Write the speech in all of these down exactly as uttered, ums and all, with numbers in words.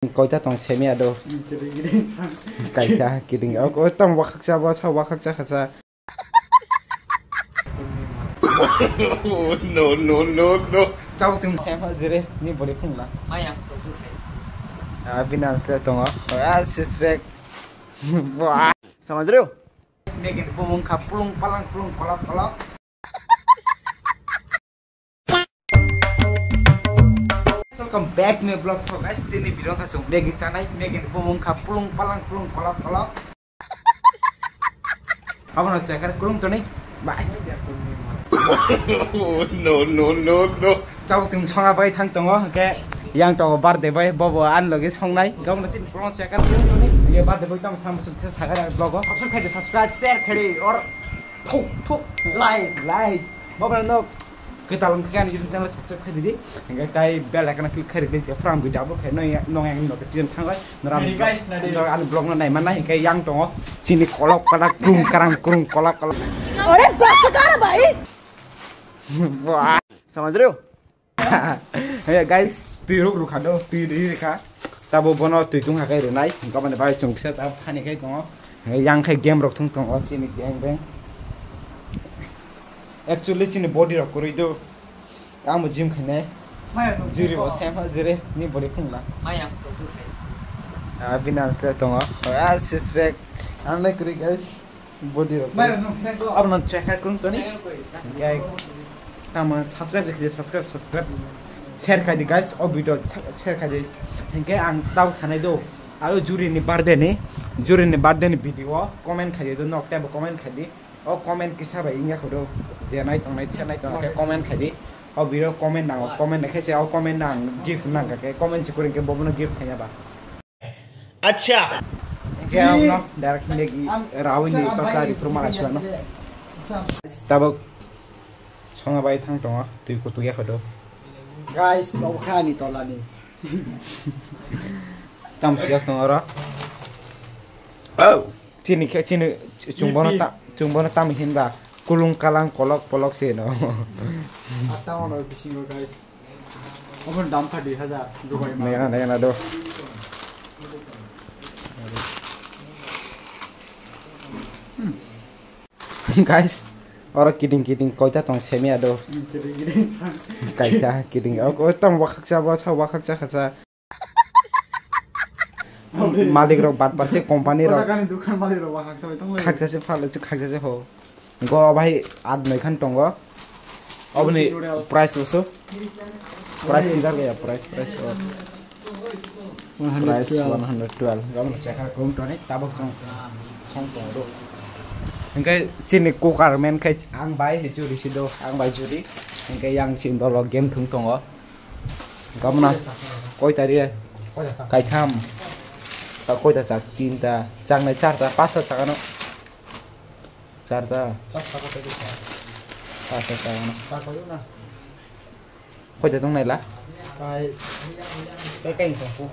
Koita tong semiya do. Kaita kidding. O, o tamo wakhakcha, bo sa wakhakcha khacha. No, no, no, no. Tabuk chwng sema jere ni body phungla. Maya, to tu khai. Ah, bini answer tongo. Ah, suspect. Wah. Samajrio? Negin bumung kha pulung palang pulung kolok kolok. Welcome back to my vlog. So guys, tini video kha chwng Maggi chanai, Maggi ni bumung kha pulung palang pulung kolok kolok. Abono chakar kurung toni. Bye. No, no, no, no. Tabuk chwng songna bai thang tongo, hwnkhe yang tongo birthday bai, bobo ani logi songnai. Gabon chini pulung chakar kurung toni. Ye birthday bai tamo samsung khe sakar vlog o. Subscribe khaidi, subscribe, share khaidi, or thuk thuk like, like. Bobo no kwtal wngkha khe ani YouTube channel subscribe khai di. Hingke tai bell icon click khai di, je phrang video upload khai nong, nong yang notification thanglai. Nora Nadi guys, nadi. Nora ani vlog no nai manna hingke yang tongo. Chini kolok kolak krung karang krung kolok kolok. Are bas kar bhai. Wah. Samajrio? Hey guys, twi ruk rukha do, twi ri rikha. Tabo bono twi tungkha kai rinai. Hingke mane bai chwng kisa ta phani kai tongo. Yang khai game rok thung tongo chini gang bang. Actually chini body rok kwrwi do. Ang bo gym khainai. Maya no jiri bo sem ha jiri ni body khungla. Maya to tu khai. Ah, bini answer tongo. Ah, suspect. Ang lai kwrwi guys. Body rok. Maya no khai do. Abno check khai kung toni. Maya no koi. Hingke tamo subscribe rikhi subscribe subscribe. Share khai di guys. O video sa-, share khai di. Hingke ang tau sanai do. Aro juri ni birthday ni, juri ni birthday ni video comment khai di do nok tebo comment khai di. O comment kisa bai wngya kho do. Je nai tongnai, se nai tongnai khe comment khai di. O video comment nango, comment khe se o comment nang gift nang khe comment se kuring khe bobono gift khaiya ba. Acha. Khe abono direct Maggi rawi ni toksa ri phuru mala suano. Tabuk songa bai thang tongo, twi kutuk ya kho do. Guys, o kha ni tola ni. Tam siyak tongo ro. Oh. Chini khe, chini chwngbono ta-, chwngbono tamo hinba kulung kalang kolok polok se no. Atamo no bisingo guys. Omo dam kha dui hajar Dubai ma. Nega na, nega na do. Guys, oro kidding kidding koita tong semiya do. Kidding kidding. Kaita kidding. O, o tamo wakhakcha bo sa wakhakcha khacha. Malik rok bat bat se company rok. Bwsakani dukan malik rok ba khaksa bai tong lai. Khaksa se phal se khaksa se ho. Go bai at noi khan tongo. Oboni noodles. Price oso. Price kidar gaya price price o. One hundred twelve. Price one hundred twelve. Gabon chekha kum toni tabok song song tongo do. Hingke chini cooker man khai ang bai juri si do ang bai juri. Hingke yang si dolo game thung tongo. Gamna koi tari? Kaitham. Ta koi ta chak? Tinta. Chaknai charta, pasta chakano. Charta. Pasta chakano. Koi ta tong naila? Kai kai tong ko.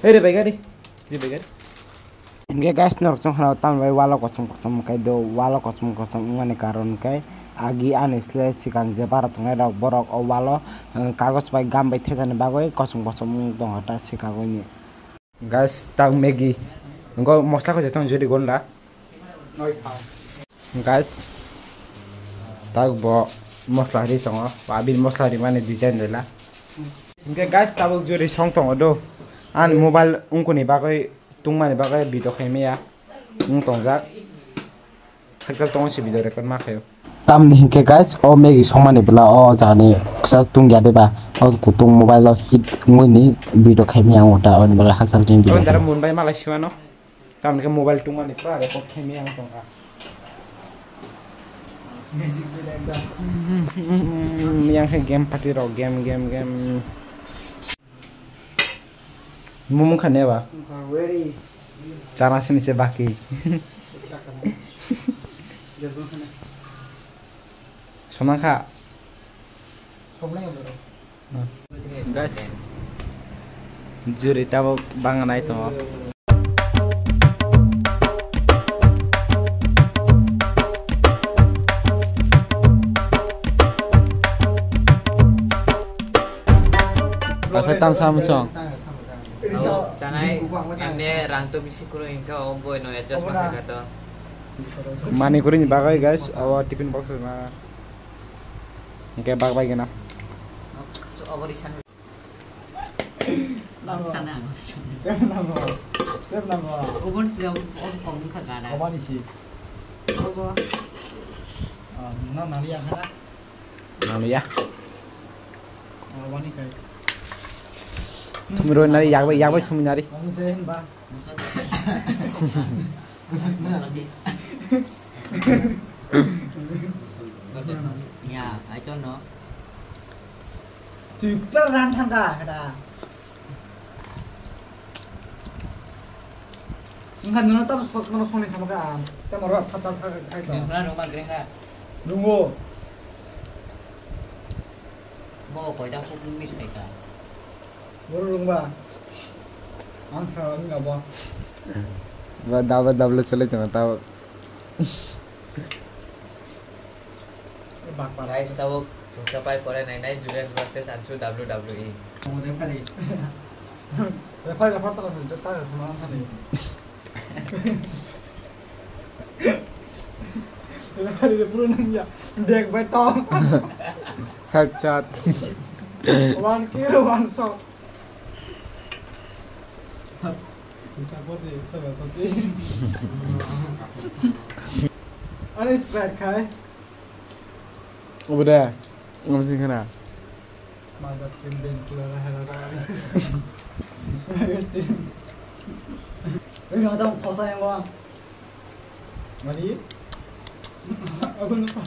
Hei re bai gari. Re bai gari. Hingke guys, norok chong khna tamo bai walo kosom kosom kai do, walo kosom kosom wngmani karon khe agi ani sle sikang je bara tongnai rok borok o walo, eh, kagoj bai gam bai thekani bagwi kosom kosom wng tongo ta sikagwi ni. Guys, tak Maggi. Ngo mosla ko jetong jodi gonda. Guys, tak bo mosla ri tongo, abin mosla ri mani design rela. Hingke guys, tabuk jodi song tongo do. An mobile ungkuni bagwi tungmani bagwi video khaimaya wng tongjak. Hakjal tongo se video record ma khaio. Tamni hinkhe guys, o Maggi songmani bwla o jagani kisa tungya deba, o kutung mobile o hit wngwi ni video khaimaya ang ota, oni bagwi hakjal chini video. Aboni dara mun bai malai siwano. Tamni khe mobile tungmani pura record khaimaya ang tongkha. Magic bela ekdam. Yang khe game party rok, game, game, game. Mumung kha ne ba? Ready. Chana sini se baki. Sonang kha. Guys, juri tabuk bang nai tongo. Asai tam sam song. Chanai, emne rang to bisi kwrwi hwnkhe o boi no adjust ma khaikha to. Mani kwrwini bagwi guys, abo tiffin box rwna. Hwnkhe bak bai gana. Nango. Sana, sana. Tep nango. Tep nango. Ubon sila, ubon kong ka gara. Obani si. Obo. Ah, na, na, ya, na. Nang ya. Obani kai. Thumiro nari yak bai, yak bai thumi nari. Ang se ba. Ya, I don't know. Tui pura ran thangka hada. Engkha nono tamo sok nono songni sama ka ang. Tamo ro tha tha tha khai to. Nung khna rung ma greng ka. Rungo. Bo koita khuk miss khai ka. Boro rungba. Ang sa ang ga bo. Ba double double chole tong ta. Guys, tabuk chwngsa pai pore nainai Julius versus Ansu W W E. Referee, referee tala se, tala se, tala se. Referee, referee nang ya. Bag bai tong. Headshot. One kill, one shot. Ani Sprite khai. Obo de. Ngam sing khana. Mother team ben kula ra hera ra. Ini ada khosa yang gua. Mani? Aku lupa.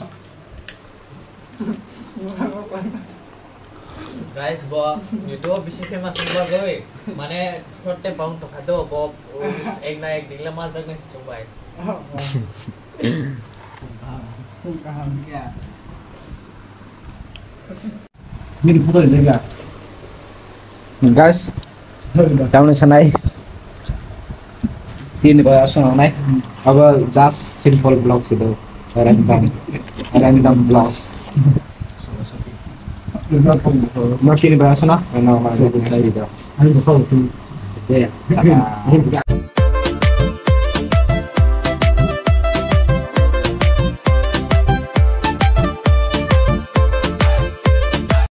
Guys, bo YouTube bisi famous wng bagwi, mane short time bang tokha do, bo ek na ek din le majak nai si chwng bai. Kaham. Ya. Bini photo rijak ya. Guys, tamni sanai. Tini ba asong nai. Abo just simple vlog sido. Random, random vlogs. No kini ba asona. No ma jadi do. Ani buka itu. Ya.